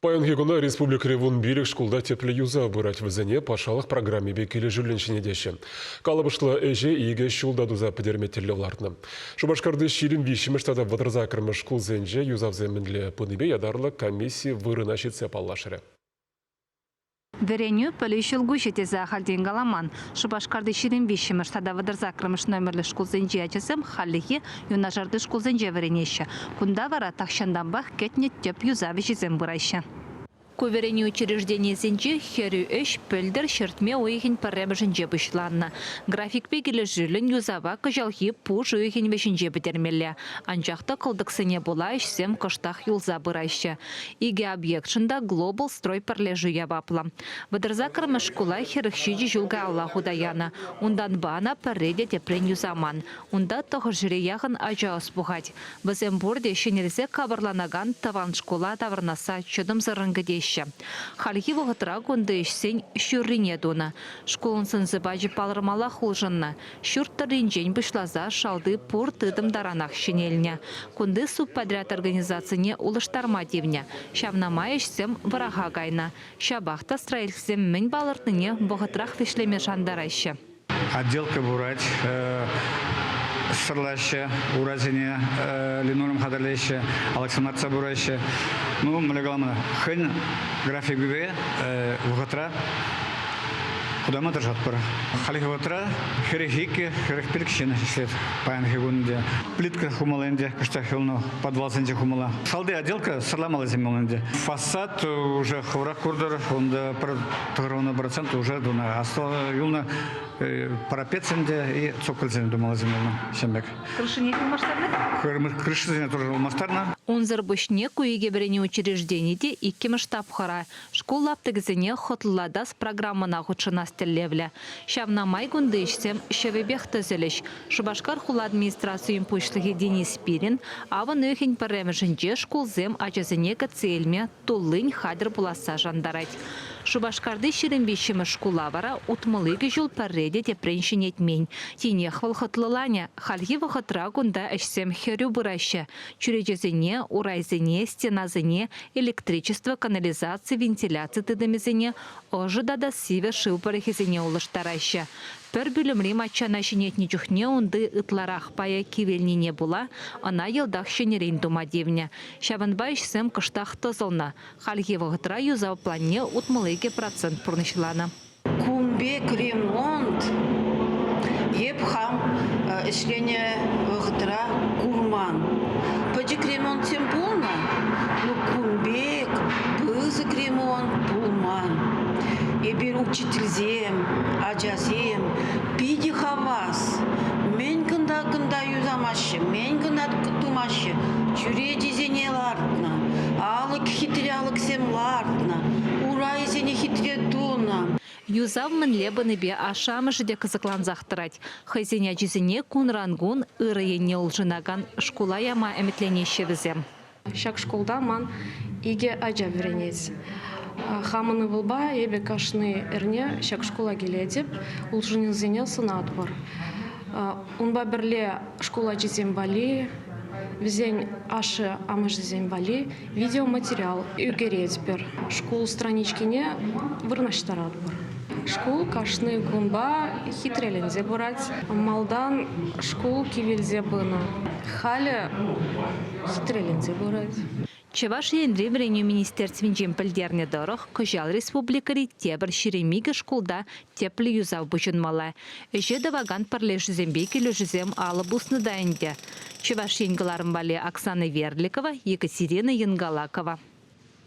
Паянхи куна республикӑри 15 шкулта тӗплӗ юсав пырать. Вӗсене патшалӑх программипе килӗшӳллӗн ҫӗнетеҫҫӗ. Калӑпӑшлӑ ӗҫе икӗ ҫулта туса пӗтерме тӗллев лартнӑ. Шупашкарти 23-мӗш тата 38-мӗш шкулсенче юсавсем мӗнле пынипе ятарлӑ комисси вырӑна ҫитсе паллашрӗ. Вӗренӳ пӗлӳ ҫӑлкуҫӗ тесе ахальтен каламан. Шупашкарти 23-мӗш тата 38-мӗш номерлӗ шкулсенчи ачасем хальлӗхе юнашарти шкулсенче вӗренеҫҫӗ. Кунта вара тахҫантанпах кӗтнӗ тӗп юсав ӗҫӗсем пыраҫҫӗ. Ку вӗренӳ учрежденийӗсенче хӗрӳ ӗҫ пӗлтӗр ҫӗртме уйӑхӗн пӗрремӗшӗнче пуҫланнӑ. Графикпе килӗшӳллӗн юсава кӑҫалхи пуш уйӑхӗн вӗҫӗнче пӗтермелле. Анчах та кӑлтӑксене пула ӗҫсем кӑштах юлса пыраҫҫӗ. Икӗ объектшӑн та Глобал строй пӗрлешӳ яваплӑ. Вӑтӑрсаккӑрмӗш шкула 47 ҫул каялла хута янӑ. Унтанпа ӑна пӗрре те тӗпрен юсаман. Унта тӑхӑр ҫӗре яхӑн ача ӑс пухать. Вӗсем пурте ҫӗнелсе капӑрланакан тӑван шкула таврӑнасса чӑтӑмсӑррӑн кӗтеҫҫӗ. Хальхи вӑхӑтра кунти ӗҫсен ҫуррине тунӑ. Шкулӑн сӑн-сӑпачӗ палӑрмаллах улшӑннӑ. Ҫурт тӑрринчен пуҫласа шалти пур тытӑм таранах ҫӗнелнӗ. Кунти субподряд организацине улӑштарма тивнӗ. Ҫавна май ӗҫсем вӑраха кайнӑ. Ҫапах та строительсем мӗн палӑртнине вӑхӑтрах вӗҫлеме шантараҫҫӗ. Отделка пырать, сӑрлаҫҫӗ, урасене линолеум хатӗрлеҫҫӗ, алӑксем лартса пыраҫҫӗ. Ну, мӗнле калама, хӑйӗн графикӗпе вӑхӑтра Хутама тӑрӑшатпӑр. Хальхи вӑхӑтра 42, 45 ҫын ӗҫлет паянхи кун ӗнтӗ. Плитка хумалла ӗнтӗ, кӑштах юлнӑ подвалсенче хумалла. Шалти отделка сӑрламаллисем юлнӑ ӗнтӗ. Фасад уже хӑвӑрах куртӑр, унта пӗр 90% уже тунӑ. Аслӑ юлнӑ парапетсем те и цокольсем тумаллисем юлнӑ ҫын пек. Крышине ылмаштарнӑ? Крышӑсене тоже ылмаштарнӑ. Унсӑр пуҫне ку икӗ вӗренӳ учреждени те иккӗмӗш тапхӑра Шкул лаптӑкӗсене хӑтлӑлатас программӑна хутшӑнас тӗллевлӗ. Ҫавна май кунти ӗҫсем ҫӑвӗпех тӑсӑлӗҫ. Шупашкар хула администрацийӗн пуҫлӑхӗ Денис Спирин авӑн уйӑхӗн пӗрремӗшӗнче шкулсем ачасене кӗтсе илме туллин хатӗр пуласса шантарать. Шупашкарти 23-мӗш шкула вара 62 ҫул пӗрре те тӗпрен ҫӗнетмен. Тинех вӑл хӑтлӑланӗ. Хальхи вӑхӑтра кунта ӗҫсем хӗрӳ пыраҫҫӗ. Чӳречесене, урайсене, стенасене электричество, канализаци, вентиляци тытӑмӗсене, ӑшӑ тата сивӗ шыв пӑрӑхӗсене улӑштараҫҫӗ. Пӗр пӳлӗмри маччана ҫӗнетнӗ чухне унти ытларах пайӗ кивелнине пула ӑна йӑлтах ҫӗнӗрен тума тивнӗ. Ҫавӑнпа ӗҫсем кӑштах тӑсӑлнӑ. Хальхи вӑхӑтра юсав планне 62% пурнӑҫланӑ. Кун пек ремонт эп хам ӗҫленӗ вӑхӑтра курман. Пӗчӗк ремонтсем пулнӑ, но кун пек пысӑк ремонт пулман. Эпир учительсем, ачасем питӗ хавас. Мӗн кӑнта-кӑнта юсамаҫҫӗ, мӗн кӑна тумаҫҫӗ. Чӳречисене лартнӑ, алӑк хитре алӑксем лартнӑ, урайсене хитре тунӑ. Юсав мӗнле пынипе ашшӗ-амӑшӗ те кӑсӑклансах тӑрать. Хӑйсен ачисене кунран-кун ырӑ енне улшӑнакан шкула яма ӗмӗтленеҫҫӗ вӗсем. Ҫак шкулта ман икӗ ача вӗренет. Хамӑн ывӑлпа эпӗ кашни эрне ҫак шкула килетӗп, улшӑнусене сӑнатпӑр. Унпа пӗрле шкул ачисем валли, вӗсен ашшӗ-амӑшӗсем валли видеоматериал ӳкеретпӗр, шкул страничкине вырнаҫтаратпӑр. Шкул кашни кунпа хитреленсе пырать. Малтан шкул кивелсе пынӑ, халӗ хитреленсе пырать. Чӑваш Енри Вӗренӳ министерствинчен пӗлтернӗ тӑрӑх, кӑҫал республикӑри тепӗр 22 шкулта тӗплӗ юсав пуҫӑнмалла. Ӗҫе тӑвакан пӗрлешӳсемпе килӗшӳсем алӑ пуснӑ та ӗнтӗ. Чӑваш Ен кӑларӑм валли Оксана Верликова, Екатерина Янгалакова.